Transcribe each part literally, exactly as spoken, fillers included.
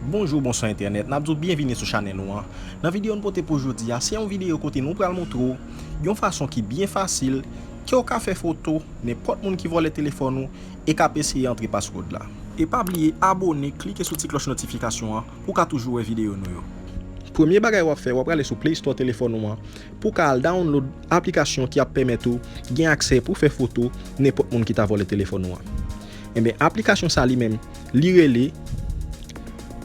Bonjou, bonswa entènèt, n ap di w byenvini sou chanèl ou an. Nan videyo n pote pou jodi a, se yon videyo kote nou pral montre w yon fason ki byen fasil ke w ka fè foto nenpòt moun ki vòlè telefòn ou e k ap eseye antre password la. E pa bliye abòne, klike sou ti klòch notifikasyon an pou w ka toujou wè videyo nou yo. Premye bagay w ap fè, w ap prale sou Play Store telefòn ou an pou w ka al download aplikasyon ki ap pèmèt ou gen aksè pou fè foto nenpòt moun ki ta vòlè telefòn ou an. Enben, aplikasyon sa li menm, li rele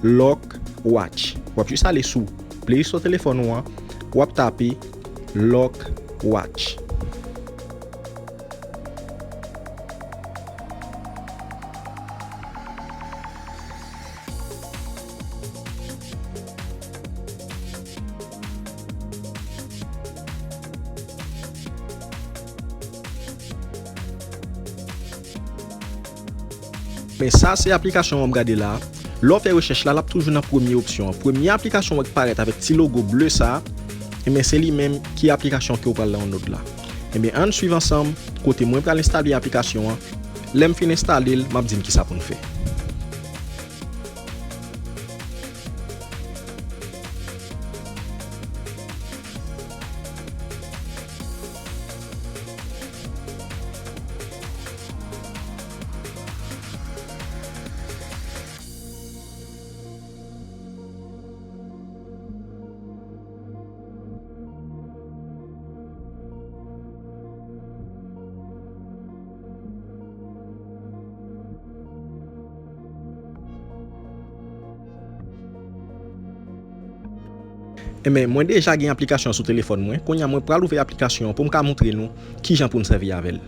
Lock Watch. W ap jis ale sou Play Store telefòn ou an, w ap tape Lock Watch. Men sa se aplikasyon an w ap gade la. Lè w fè rechèch la, l ap toujou nan premye opsyon an. Premye aplikasyon w wè k parèt avèk ti logo ble sa, enben se li menm ki aplikasyon ke w pral download la. Enben, ann swiv ansanm kote mwen pral enstale aplikasyon an. Lè m fin enstale l, m ap di n kisa pou n fè. Enben, mwen deja gen aplikasyon an sou telefòn mwen. Kounye a, mwen pral ouvè aplikasyon an pou m ka montre nou kijan pou n sèvi avè l.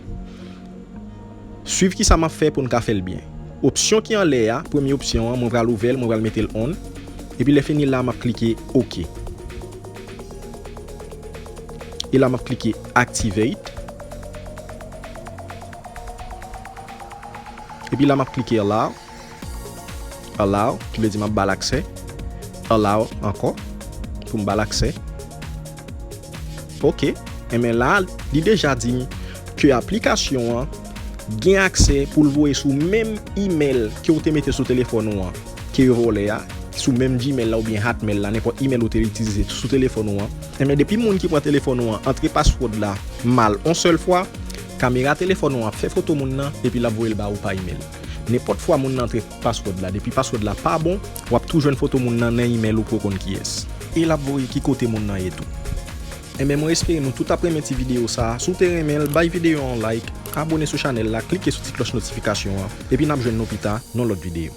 Swiv kisa m ap fè pou n ka fè l byen. Opsyon ki anlè a, premye opsyon an, mwen pral ouvè l, mwen pral mete l on. Epi lè fini la, m ap klike OK. E la, m ap klike Activate. Epi la, m ap klike Allow. Allow, ki vle di m ap ba l aksè. Allow ankò, pou m ba l aksè. Ok. Enben la, li deja di m ke aplikasyon an gen aksè pou l voye sou menm imèl ke w te mete sou telefòn ou an, ke yo vòlè a, sou menm Gmail la oubyen Hotmail la, nenpòt imèl ou te itilize sou telefòn ou an. Enben, depi moun ki pran telefòn ou an antre password la mal on sèl fwa, kamera telefòn ou an ap fè foto moun nan, epi l ap voye l ba ou pa imèl. Nenpòt fwa moun nan antre password la, depi password la pa bon, w ap tou jwenn foto moun nan nan imèl ou poko konn kiyès. E l ap voye ki kote moun nan ye tou. Enben, mwen espere nou tout ap renmen ti videyo sa a. Si w te renmen l, bay videyo an yon like, abòne sou chanèl la, klike sou ti klòch notifikasyon an, epi n ap jwenn nou pita nan lòt videyo.